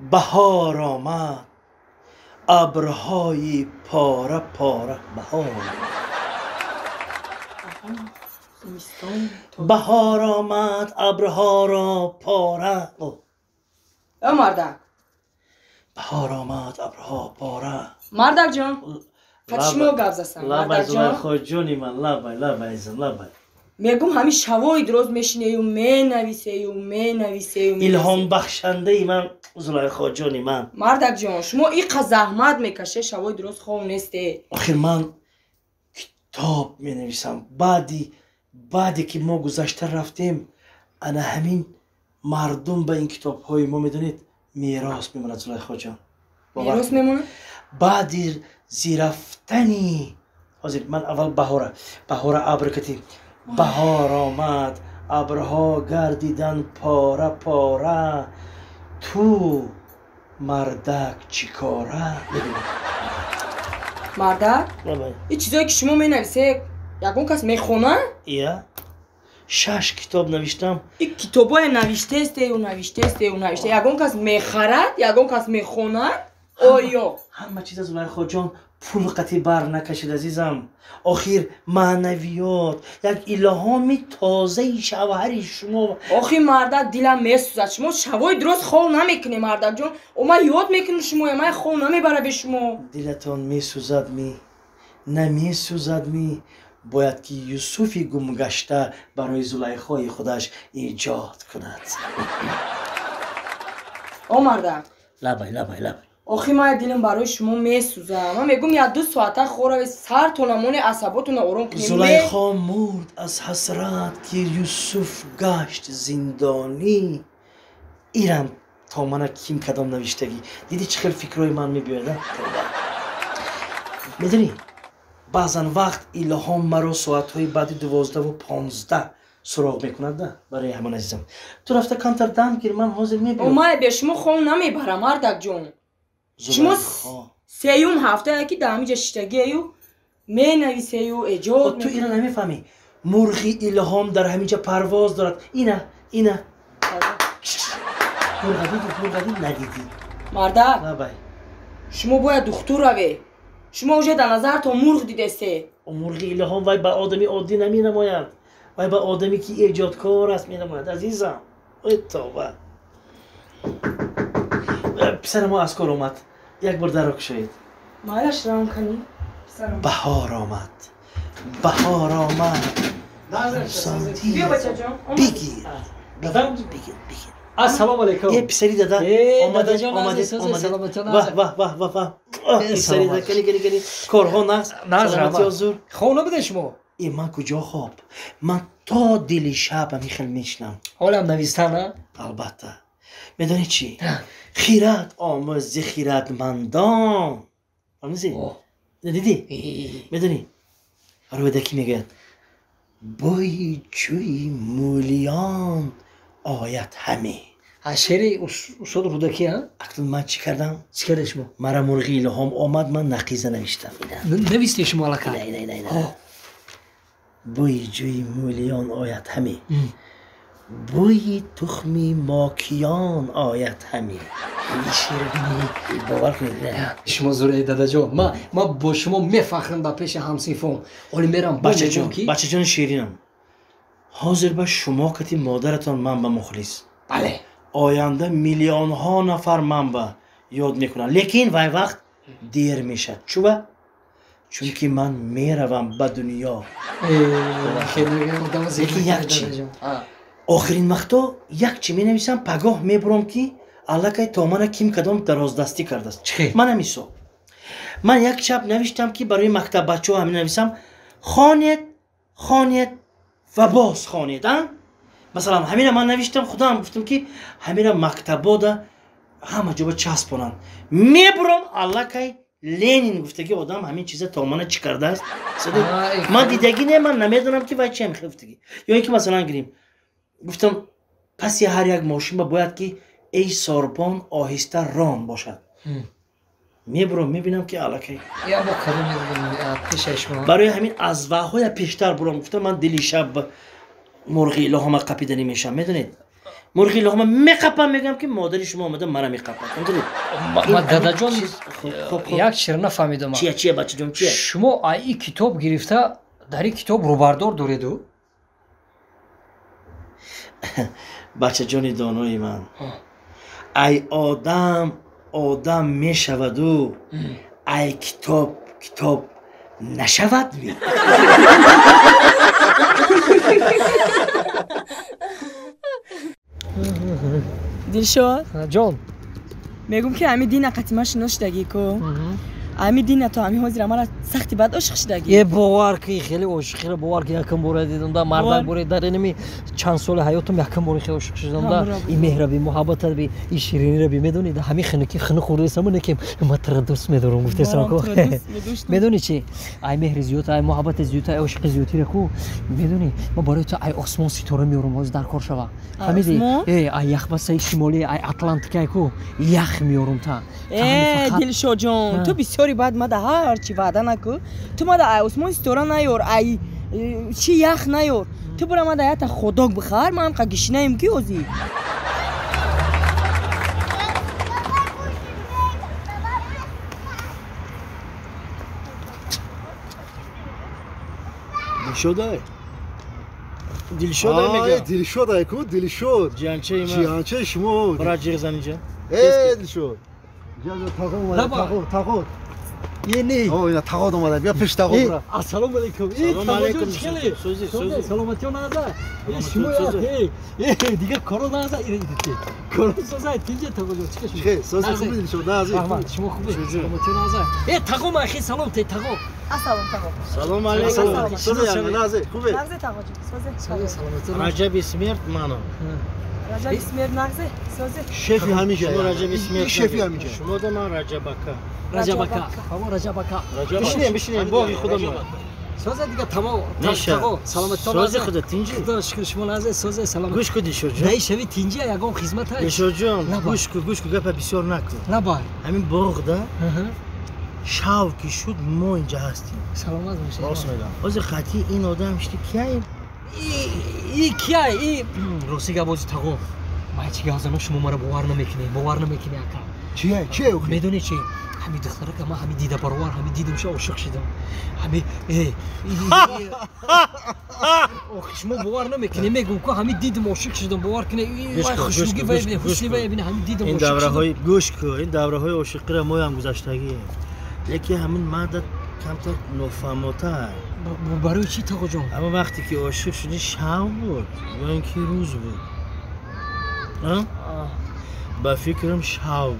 Баҳор омад, абрҳои пора пора. Баҳор баҳор омад, абрҳоро пора. Э, мардак. Баҳор омад, абрҳо пора. Мардак ҷон, қад шумо гап засам. Лабай, Зулайхо ҷони ман, лабай, лабай, азизам, лабай. Мегум, ҳамин шавои дуроз мешинею менависею менависею. Илҳомбахшандаи ман, Зулайхо ҷони ман. Мардак ҷон, шумо иқа заҳмат мекаше, шавои дуроз хов несте. Охир ман китоб менависам. Баъде ки мо гузашта рафтем, ана ҳамин мардум ба ин китобҳои мо, медонед, мерос мемонад, Зулайхоҷон. Мерос мемонад? Баъди зирафтани ҳозир ман аввал баҳора, баҳора абр катим. Баҳор омад, абрҳо гардидан пора пора, ту мардак чӣ кора? Мардак, ин чизое ки шумо менависед, ягон кас мехона? Ия, шаш китоб навиштам. Ин китобое навиштестею навиштестею навиште, ягон кас мехарад, ягон кас мехонад оё? Ҳама чиз, Зулайхоҷон, пул қатӣ бар накашид, азизам. Охир маънавиёт, як илҳоми тозаи шавҳари шумо. Охи, мардак, дилам месӯзад. Шумо шавои дуроз хов намекунед, мардакҷон. О, ман ёд мекунам шумоя, ман хов намебара бе шумо. Дилатон месӯзад ми, намесӯзад ми? Бояд ки Юсуфи гумгашта барои Зулайхои худаш эҷод кунад. О, мардак. Лабай, лабай, лабай. Охи, ман дилам барои шумо месӯзам. Ман мегум, як ду соата хораве, сартона моне, асаботона ором кунем. Зулайхо мурд аз ҳасрат, ки Юсуф гашт зиндонӣ. Ирам то мана ким кадом навиштагӣ. Дидӣ, чӣ хел фикрҳои ман мебиёяд? Медонӣ, баъзан вақт илҳом маро соатҳои баъди 12:15 суроғ мекунад да. Барои ҳамон, азизам, ту рафта камтар дам гир, ман ҳозир мебиём. Ман бе шумо хов намебарам, мардакҷон. Шумо сеюм ҳафтае ки дар ҳамиҷа шиштагиею менависею эҷод. Ту ира намефаҳмӣ, мурғи илҳом дар ҳамиҷа парвоз дорад. Ина, ина, мурға дидӣ? Мурға дидӣ, надидӣ? Мардак. Лабай. Шумо бояд духтур раве. Шумо уже дар назартон мурғ дидесте. Мурғи илҳом вай ба одами оддӣ наменамояд, вай ба одаме ки эҷодкор аст менамояд, азизам. Ой, тоба, писарамо аз кор омад, як бор дарро кушоед. Майлаш, равм канӣ. Баҳор омад, баҳор омад. Биё, бачаҷон. Бигир, бигир, бигир. Ассалому алайкум. Е, писари дада омадед, омадед, омадед! Ваҳ, ваҳ, ваҳ, ваҳ, ваҳ, писари дада, кани, кани, кани, корҳо нағз? Саломатиё зур? Хоб набудед шумо? Е, ман куҷо хоб? Ман то дили шаб ҳамин хел мешинам. Ҳолам навистан, а? Албатта. Медонӣ чӣ? Хират омӯзи хиратмандон. Фаҳмидӣ? Дидӣ, медонӣ, Рӯдакӣ мегӯяд: бӯи ҷӯи мӯлиён ояд ҳаме. Шеъри устод Рӯдакӣ, а? Акнун ман чӣ кардам? Чӣ кардед шумо? Мара мурғи илҳом омад, ман нақиза навиштам. Навистед шумо аллакай? Не, не, не, бӯи ҷӯи мӯлиён ояд ҳаме, бӯи тухми мокиён ояд ҳаме. Бовар кунед. Шумо зуре, дадаҷон. Ман бо шумо мефахрам ба пеши ҳамсинфон. Ҳоли мерам. Бачаҷон, бачаҷони ширинам, ҳозир ба шумо кати модаратон ман ба мухлис. Бале. Оянда миллионҳо нафар ман ба ёд мекунанд, лекин вай вақт дер мешавад. Чуба? Чунки ман меравам ба дунё. Лекин як чи, охирин вақто як чи менависам, пагоҳ мебурам, ки аллакай то мана ким кадом дароздастӣ кардааст. Мана мисол, ман як шаб навиштам, ки барои мактаббачаҳо ҳамин нависам: хонед, хонед ва боз хонед. А масалан, ҳамина ман навиштам, худам гуфтам, ки ҳамина мактабода ҳама ҷоба часпонанд. Мебурам, аллакай Ленин гуфтаги одам ҳамин чиза то мана чӣ кардааст. Ман дидагӣ не, ман намедонам, ки вай чи ҳам гуфтагӣ. Ё ин ки, масалан, гирем, гуфтам, паси ҳар як мошинба бояд ки «Эй сорбон, оҳиста рон» бошад. Мебурам, мебинам, ки аллакай. Барои ҳамин аз ваҳоя пештар бурам, гуфтам, ман дили шаб мурғи илоҳома қапиданӣ мешавам, медонед. Мурғи лоғма меқапам, мегӯям ки модари шумо омада мара меқапад. Дадаҷон, як чизро нафаҳмидам. Чия, чия, бачаҷон, чия? Шумо ай китоб гирифта, дар ин китоб рӯбардор дореду? Бачаҷони донои ман, ай одам одам мешаваду, ай китоб китоб нашавад ми? Дилшод ҷон, мегӯм ки ҳами дина қатима шинос шудагӣ ку, ҳами дина то ҳами ҳозира мара сахти бад ошиқ шудагӣ. Е, бовар ки хеле ошиқиро, бовар ки якум бора дидам да, мардак боре дар инами чанд соли ҳаётам якум бори хеле ошиқ шудам да. И меҳра би, муҳаббата би, и ширинира би, медонӣ, да ҳами хинаки хина хӯрдесам, некем ма тра дӯст медорам гуфтесам ку. Медонӣ чи? Ай меҳри зиёд, ай муҳаббати зиёд, ай ошиқи зиёдтира ку, медонӣ, ма барои ту ай осмон ситора меорам, ҳозир дар кор шава. Фаҳмидӣ? Э, ай яхбастаи шимолӣ, ай Атлантикай ку, ях меорам та. Э, Дилшодҷон, ту бисёри баъд мада ҳарчи ваъда накӯ. Ту мада ай осмон ситора наёр, ай чи ях наёр. Ту бура мада ята ходок бихар, ман ҳамқа гишинаем ки озӣ. Дилшодай, Дилшодай мегӯям. Дилшодай ку, Дилшод. Ҷиянчаи ман. Ҷиянчаи шумо. Бара ҷиғ зан инҷа. Э, Дилшод. Тағо, тағо. Е, не. О, ина тағо омада. Бия пеш тағо бира. Ассалому алайкум. Э, Салом алайкум. Сӯзи, сӯзи. Саломатиё наза. Э, шумо э, э, дигар коро наза, ира идите. Коро соза, тинҷа тағо ҷон, чӣ шумо? Сӯзи хуб Дилшод, наза. Раҳмат, шумо хубед. Саломатиё наза. Э, тағо махи салом те тағо. Ассалом тағо. Салом алайкум. Сӯзи наза, хубед. Нағзе тағо ҷон, сӯзи. Сӯзи саломатиё. Раҷаби смерт мано. Раҷаби смерт нағзе, сӯзи. Шефи ҳамиҷа. Шумо Раҷаби смерт. Шефи ҳамиҷа. Шумо да ман Раҷабака. Раҷабака. Ҳамо Раҷабака. Бишинем, бишинем, боғи худамон. Соза дига тамом. Тағо, саломатиён. Сӯзи худо тинҷи. Худо шукр, шумо наза, сӯзи саломат. Гӯш ку Дилшодҷон. Дай шави тинҷи, ягон хизмат ҳаст. Дилшодҷон, гӯш ку, гӯш ку, гапа бисёр накун. Набар. Ҳамин боғда шав ки шуд, мо инҷа ҳастем. Саломат бошед. Рост мегӯям. Ҳозир қатъи ин одам шди кияем? И кияй? И рости гап бози тағо. Ман чӣ гап занам, шумо маро бовар намекунед, бовар намекунед ака. Чия, чия? Медонӣ чи? Ҳами духтарака ман ҳами дида баровар, ҳами дидам ша ошиқ шидам. Ҳами охи шумо бовар намекунед, мегӯм ку ҳами дидам ошиқ шидам, бовар кунед, хушнуги вай ҳусни вай бина, ҳами дидам ин давраҳои, гӯш ку, ин давраҳои ошиқиро моям гузаштагием. Лекин ҳамин марда камтар нофаҳмотар. Барои чӣ тағоҷон? Аммо вақте ки ошиқ шудӣ шав буд ё ин ки рӯз буд? Ба фикрам шав